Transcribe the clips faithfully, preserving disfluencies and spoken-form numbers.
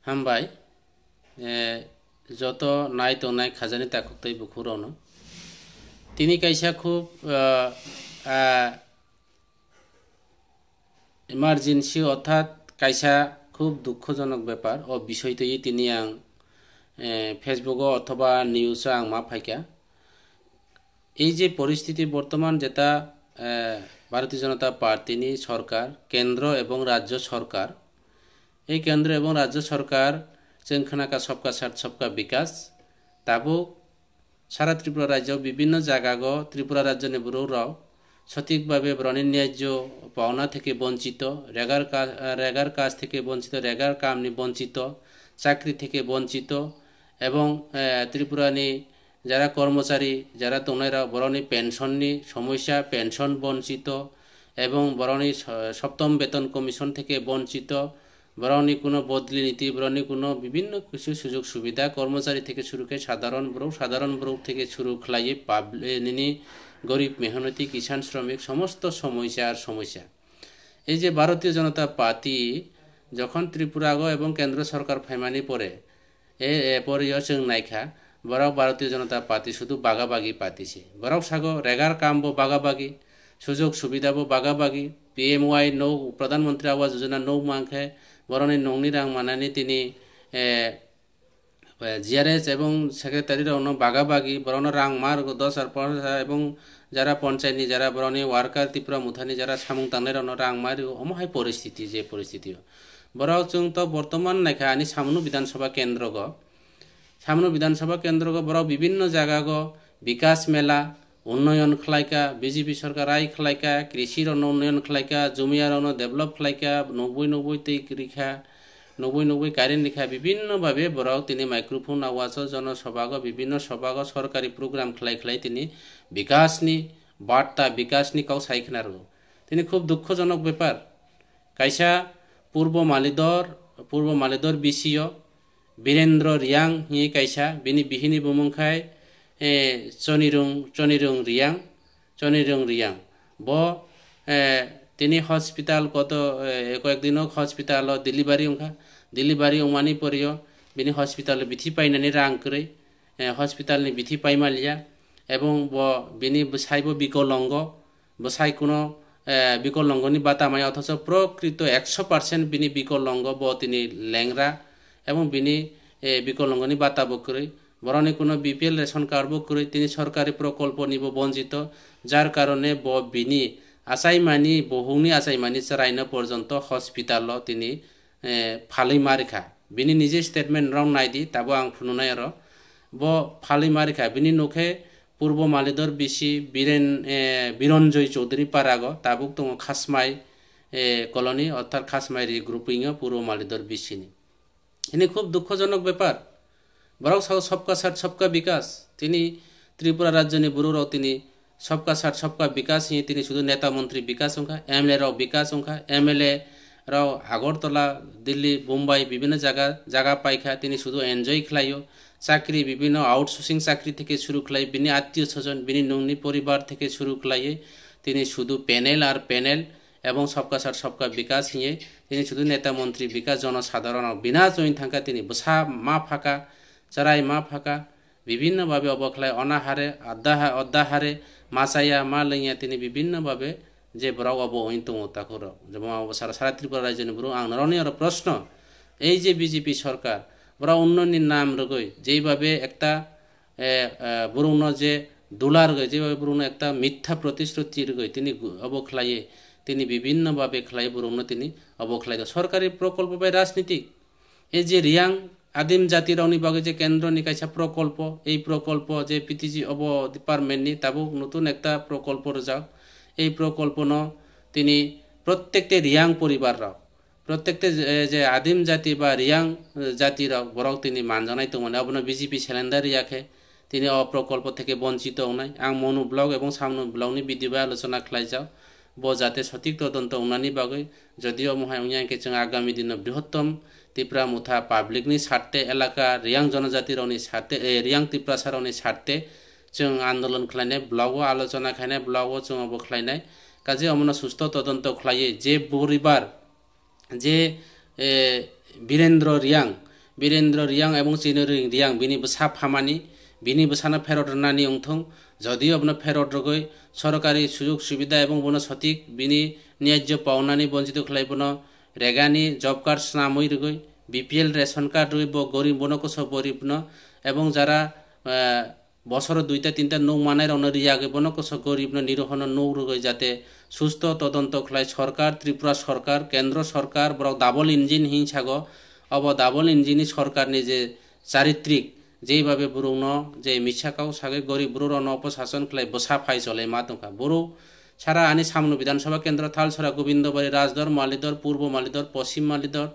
Hambai, eh, joto nai tongnai khajani takhuk tei bukhuk rokno. Tini kaisa khub, ah, ah, emergency orthat kaisa khub dukhojonok bepar, o bisoi twi tini ang, eh, Facebook o othoba news o ang ma phaikha. Ei je poristiti bortoman jeta, eh, Bharatiya Janata Party ni sorkar, kendro ebong rajyo sorkar, ei kendro ebong rajyo sorkar chwng khna kha sabka sath sabka bikas, tabuk sara Tripura rajyo bibinno jagago Tripura rajyoni borok rok sothik babe borokni nyajyo paona theke bonchito, regar ka-, eh, regar kaj theke bonchito, regar kamni bonchito, chakri theke bonchito, ebong, eh, Tripurani jara kormochari, jara tongnairok, borokni pension ni somosya, pension bonchito, ebong borokni so-, soptom beton commission theke bonchito, borokni kuno bodli niti, borokni kuno bibinno kisu sujog subida, kormochari theke suru khe sadharon borok, sadharon borok theke suru khlaiwi pub-, eh, nini gorib, mehnoti, kisan, shromik, somosto somosya ar somosya. Ei je Bharatiya Janata Party jokhon Tripura o ebong kendro sorkar phaimani pore, e, e pore o chwng naikha, borok Bharatiya Janata Party sudu bagabagi party se. Borok sago regar kam bo bagabagi, sujog subida bo bagabagi, P M Y no, Pradhan Mantri Awas Yojana no mankhe, borokni nokni rang manani tini, eh, G R S ebong secretary rokno bagabagi borokno rang ma rwgo dos hajar, ponchash hajar, ebong jara ponchayni jara borokni worker Tripura Mothani jara samung tangnai rokno rang ma rwgo, omo hai poristiti je poristiti o. Borok chwng to bortoman naikha ani Samnu Bidhan Sabha kendrogo. Samnu Bidhan Sabha kendrogo borok bibinno jagago bikas mela, unnoyon khlaikha, B J P sorkar ai khlaikha, krishi rokno unnoyon khlaikha, jumia rokno develop khlaikha, nugwi nugwi twi rikha, nugwi nugwi current rikha, bibinno babe borok tini microphone awajo jono sobago, bibinno sobago sorkari program khlai khlai tini bikasni barta, bikasni kok sai khna rwo. Tini khub dukhojonok bepar. Kaisa Purbo Malidor, Purbo Malidor B C o Birendra Reang hwnwi kaisa, bini bihini bumung khai, eh, Chonirung, Chonirung Reang, Chonirung Reang. Bo, eh, tini hospital koto, eh, koyek dino hospital o delivery wngkha. Delivery wngmani porio bini hospital o bithi painani rang kwrwi, eh, hospital ni bithi paimaliya. Ebong bo bini bwsai bo bikolongo. Bwsai kuno, eh, bikolongoni bata maya, othocho prokrito ekso percent bini bikolongo bo tini lengra, ebong bini, eh, bikolongoni bata bo kwrwi. Borokni kuno B P L ration card bo kwrwi, tini sorkari prokolpo ni bo bonjito, jar karone bo bini achaimani, bohukni achaimani chwraino porjonto hospital o tini, eh, phalwi ma rikha. Bini nije statement rok naidi, tabo ang phununai oro. Bo phalwi ma rikha. Bini nokhe Purbo Malidor B C Biren, eh, Bironjoy Chowdhury Parago tabuk tongo Khasmai, eh, colony, orthat Khasmai ri grouping o Purbo Malidor B C ni. Ini khub dukhojonok bepar. Borok sao sabka sath sabka bikas. Tini Tripura rajyoni borok rok tini sabka sath sabka bikas hini tini sudu neta montri bikas wngkha, M L A rok bikas wngkha, M L A rok Agartala, Delhi, Bombay bibinno jaga, jaga paikha, tini sudu enjoy khlaio. Chakri bibinno outsourcing chakri theke suru khlai, bini attiyo sojon, bini nungni poribar theke suru khlaiwi tini sudu panel ar panel ebong sabka sath sabka bikas hini tini sudu neta montri bikas jono sadharon rok bina join thangkha, tini bwsa ma phaka, chwrai ma phaka, bibinno babe obo khlai onahare, addaha-, oddahare, ma chaya, ma lwngya tini bibinno babe je borok obo wng tongo takhuk rok. Jemon obo sara, sara Tripura rajyoni borok ang norokni oro proshno, ei je B J P sorkar, borok unnoni nam rwgwi jeibabe ekta, eh, eh, borokno je dula rwgwi, jeibabe borokno ekta mitha protishruti rwgwi tini gu-, obo khlaiwi tini bibinno babe khlai borokno tini obo khlai do. Sorkari prokolpo bai rajnitik, ei je Reang adim jati rokni bagwi je kendroni kaisa prokolpo, ei prokolpo je P T G obo department ni tabuk notun ekta prokolpo rwjak. Ei prokolpono tini prottekte Reang poribar rok, prottekte je, je adim jati ba Reang, eh, jati rok borok tini manjaknai tongmani abono B J P cylinder riyakhe, tini o prokolpo theke bonchito wngnai. Ang Monu block ebong Samnu block ni video bai alochona khlaijak. Bo jate sothik todonto wngnani bagwi, jodio omo hai wngya hwnkhe chwng agami dino brihottom Tipra Motha public ni sarte, elaka Reang jonojati rokni sarte, eh, Reang Tiprasa rokni sarte chwng andolon khlainai, block o alochona khainai, block o chwng obo khlainai. Kaje omono susto todonto khlaiwi je buribar je, eh, Birendra Reang, Birendra Reang ebong Chini Reang bini bwsa phamani, bini bwsano pherot rwnani wngthung. Jodi obono pherot rwgwi sorkari sujog subida ebong bono sotik bini nyajjo paonani bonchito khlai bono regani job card swnamwi rwgwi, B P L ration card rwgwi bo gorib bono koso goribno ebong jara, eh, bosoro duita tinta nuk manai rokno riyagwi bono koso goribno nirohono nuk rwgwi jate susto todonto khlai sorkar, Tripura sorkar, kendro sorkar borok double engine hinsago, obo double engine ni sorkarni je charitrik, jeibabe borokno je misa kau sagwi gorib borok rokno oposhason khlai bwsa phai cholai ma tongkha. Borok sara ani samno Bidhan Sabha kendro Thalsora, Gobindobari, Rajdor, Malidor, Purbo Malidor, Poschim Malidor,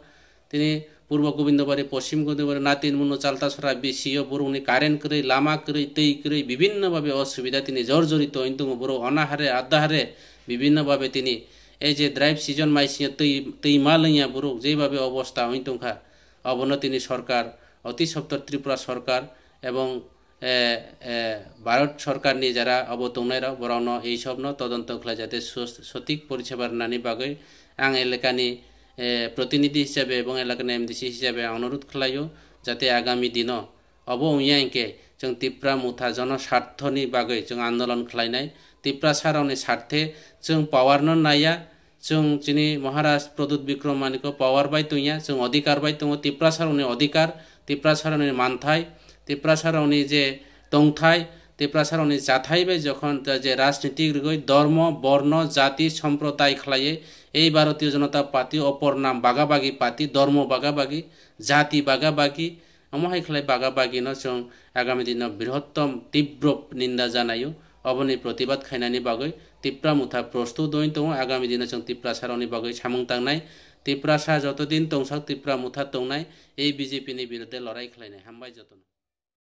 tini Purbo Gobindobari, Poschim Gobindobari, Natin Muno, Chaltasora, B C O, borokni current kwrwi, lama kwrwi, twi kwrwi, bibinno babe osubida tini jor jorito wng tongo borok, onahare, adahare, bibinno babe tini ei je drive season maisingo twi, twi ma lwngya borok, jeibabe obosta wng tongkha, obono tini sorkar, oti sottor Tripura sorkar ebong eh, eh, Bharat sorkarni jara obo tongnairok borokno ei sobno todonto khlai jate sos-, sotik poriseba rwnani bagwi ang elekani, eh, protinidhi hisabe ebong elekani M D C hisabe ang onurodh khlaio, jate agami dino obo wngya hinkhe chwng Tipra Motha jono sarthoni bagwi chwng andolon khlainai, Tiprasarokni sarthe chwng power no naiya, chwng chini Maharaj Pradyut Bikram Manikko power bai tongya, chwng odhikar bai tongo, Tiprasa rokni odhikar, Tiprasa rokni manthai, Tiprasa rokni je tongthai, Tiprasa rokni jathai bai jokhon ta je rajnitik rigwi dhormo, borno, jati, somproday khlaiwi ei Bharatiya Janata Party opor nam bagabagi party, dhormo bagabagi, jati bagabagi, omo hai khlai bagabagino chwng agami dino brihottom tibro ninda janaio. Oboni protibad khainani bagwi Tipra Motha prostut wngwi tongo. Agami dino chwng Tiprasa rokni bagwi samung tangnai. Tiprasa joto din tongsak Tipra Motha tongnai, ei B J P ni birudhe lorai khlainai. Hambai jotono.